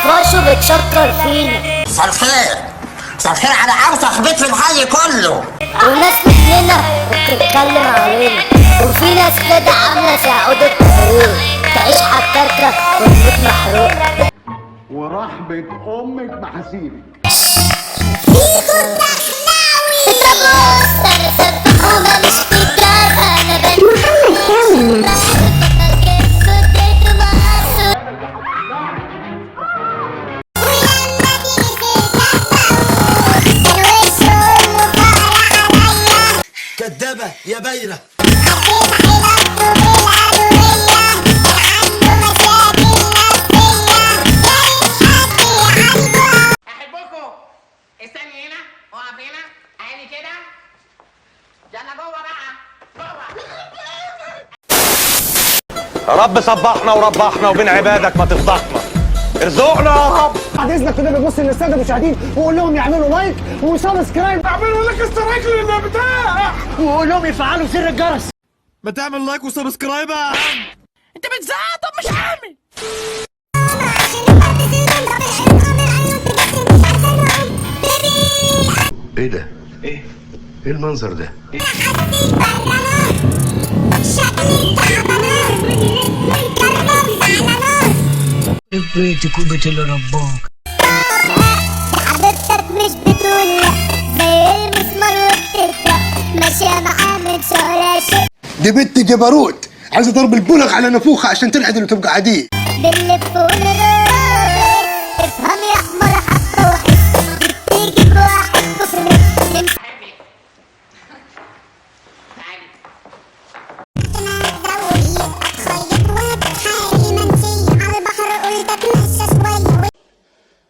فرشه بتشكر فينا. مساء الخير، مساء الخير على اوسخ بيت في الحي كله. وناس مثلنا وبتتكلم علينا، وفي ناس كده عاملة زي عود التحرير، تعيش عالكركة وتموت محروق. ورحمة أمك محاسيبك. كدابة يا بايرة. احبكم. استني هنا، اقف هنا، عيني كده، يلا جوه بقى، جوه. يا رب صبحنا وربحنا وبين عبادك ما تفضحنا، ارزقنا يا رب. بعد اذنك كده بتبص للسادة المشاهدين وقول لهم يعملوا like و subscribe، اعملوا like اشتراك للبتاع، وقول لهم يفعلوا زر الجرس. ما تعمل like و subscribe يا عم. انت بتزعق؟ طب مش عامل. ايه ده؟ ايه؟ ايه المنظر ده؟ بيتك وبيت اللي رباك. حبيبتك مش بتقول لا، زي المسمار وبتبدأ ماشية معاه من شهر شهر. دي بنت جبروت عايزه ضرب البلغ على نافوخها عشان تنعدل وتبقى عادية. بنلف ونروح، افهم يا حمار حبة وحس، بتيجي بواحد كفر. حبي تعالي.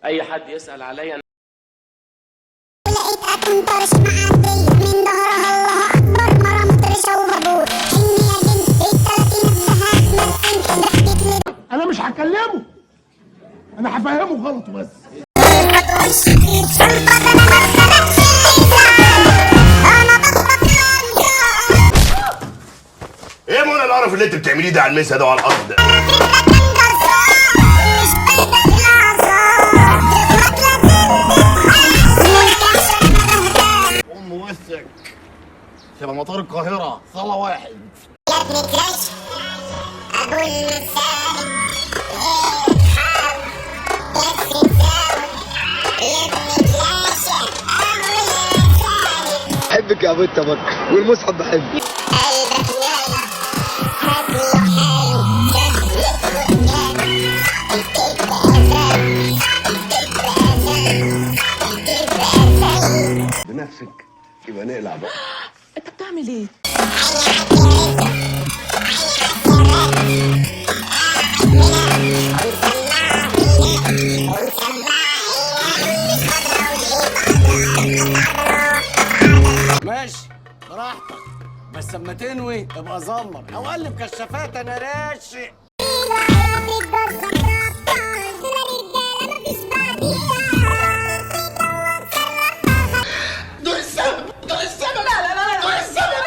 اي حد يسال عليا. لقيت اكون طرش معدية من ظهرها الله اكبر، مرة مطرشة وبابور. حني يا بنت التلاتين الذهب مدفون، ضحكت لي. أنا مش هكلمه، أنا هفهمه غلط بس. ما تقولش كتير شنطة، ده انا ما اتخنقش انا بخبط الأنهار. ايه يا منى القرف اللي انت بتعمليه ده على المسا ده وعلى الارض ده؟ أم وسك تبقى مطار القاهرة صالة واحد. بحبك يا ابو التبك والمصحف بحبك. بنفسك يبقى نقلع بقى. انت بتعمل ايه؟ ماشي براحتك، بس اما تنوي ابقى زمر او قلب كشافات، انا راشق. دول السبب، دول السبب، لا لا لا، دول السبب.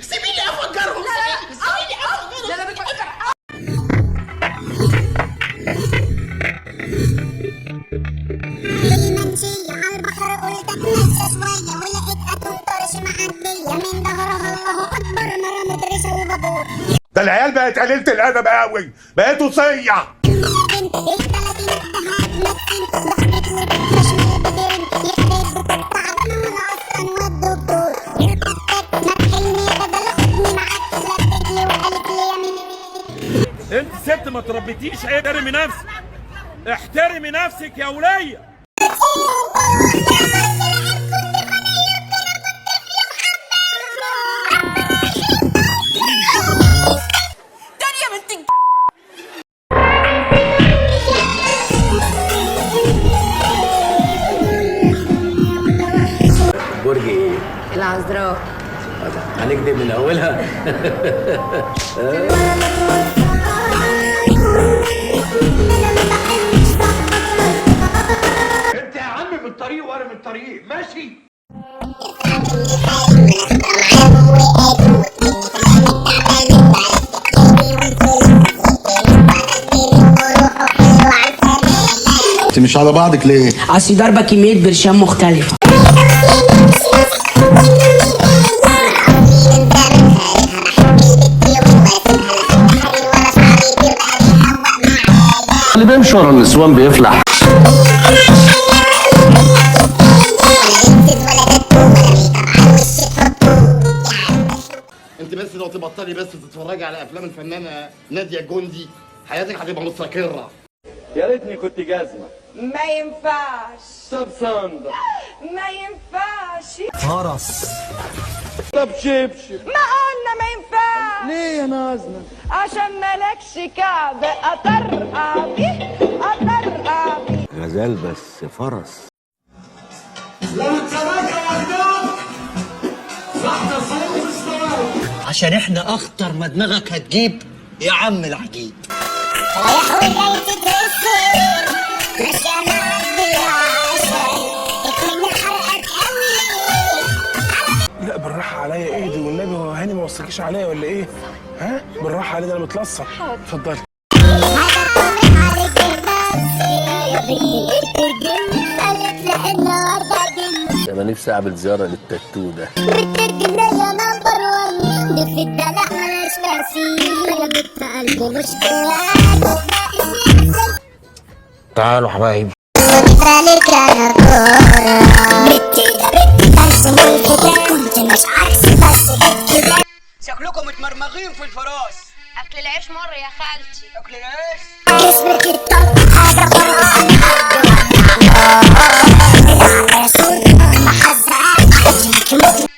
سيبيني افجرهم، سيبيني افجرهم. لا لا المنشية على البحر قلت اتمشى شوية، ولقيت اتون طرش معدية من ظهرها الله اكبر، مرة مدرسة وبابور. ده العيال بقت قليلة الادب قوي، بقيتوا صيع. بنت التلاتين الذهب مدفون، ضحكت لي بتمشي بدرن، يخرب بتقطع دمها اصلا والدكتور. ما تحلني بدل خدني معاك، لبت لي وقالت لي يا مين. انت ست ما تربيتيش، احترمي نفسك، احترمي نفسك يا وليه. برج ايه؟ العذراء. هنكدب من اولها. أنت يا عم من الطريق وأنا من الطريق، ماشي؟ معاهم. مش على بعضك ليه؟ اصل ضربه كمية برشام مختلفة. اللي بيمشي ورا النسوان بيفلح. انت بس لو تبطلي بس تتفرجي على افلام الفنانة ناديه جندي حياتك هتبقى مستقره. يا ريتني كنت جزمه. ما ينفعش. طب صندل. ما ينفعش. فرس. طب شبشب. ما قلنا ما ينفعش. ليه يا نازله؟ عشان مالكش كعب اطرقع بيه اطرقع بيه. غزال بس فرس. لو التراجع واخدوك فاحنا فوق الصواب، عشان احنا اخطر ما دماغك هتجيب يا عم العجيب. لا بالراحة عليا، ايدي والنبي. هو هاني ما وصلكيش عليا ولا ايه؟ ها؟ بالراحة عليا، ده انا متلصق. اتفضلي. انا نفسي اعمل زيارة للتاتو ده. تعالوا حبايبي. شكلكم متمرمغين في الفراش. اكل العيش مر يا خالتي. اكل العيش. جسمك الطلق حاجة قرآن.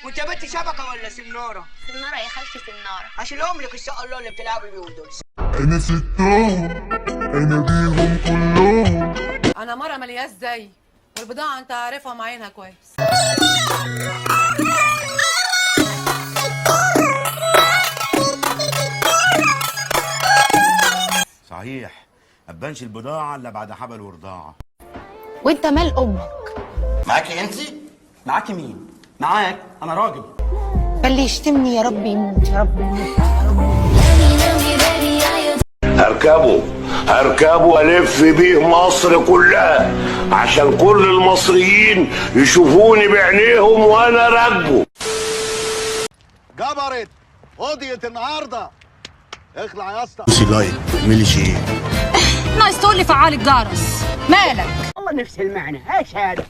وانت يا بنتي شبكة ولا سناره؟ سنارة يا خالتي سنارة. هشيلهم لك ان شاء الله اللي بتلعبي بيهم دول. انا ستهم، انا بيهم كلهم. انا مرة ملياش زي والبضاعة انت عارفها معينها كويس. صحيح، ما تبانش البضاعة الا بعد حبل ورضاعه. وانت مال امك؟ معاكي انت؟ معاكي مين؟ معاك انا راجل. اللي يشتمني يا رب يموت يا رب يموت. هركبه هركبه الف بيه مصر كلها عشان كل المصريين يشوفوني بعينيهم وانا راكبه. جبرت قضيت النهارده. اخلع يا اسطى. like، اعملي share. ناقص تقول لي فعال الجرس مالك. والله نفس المعنى، ايش هذا؟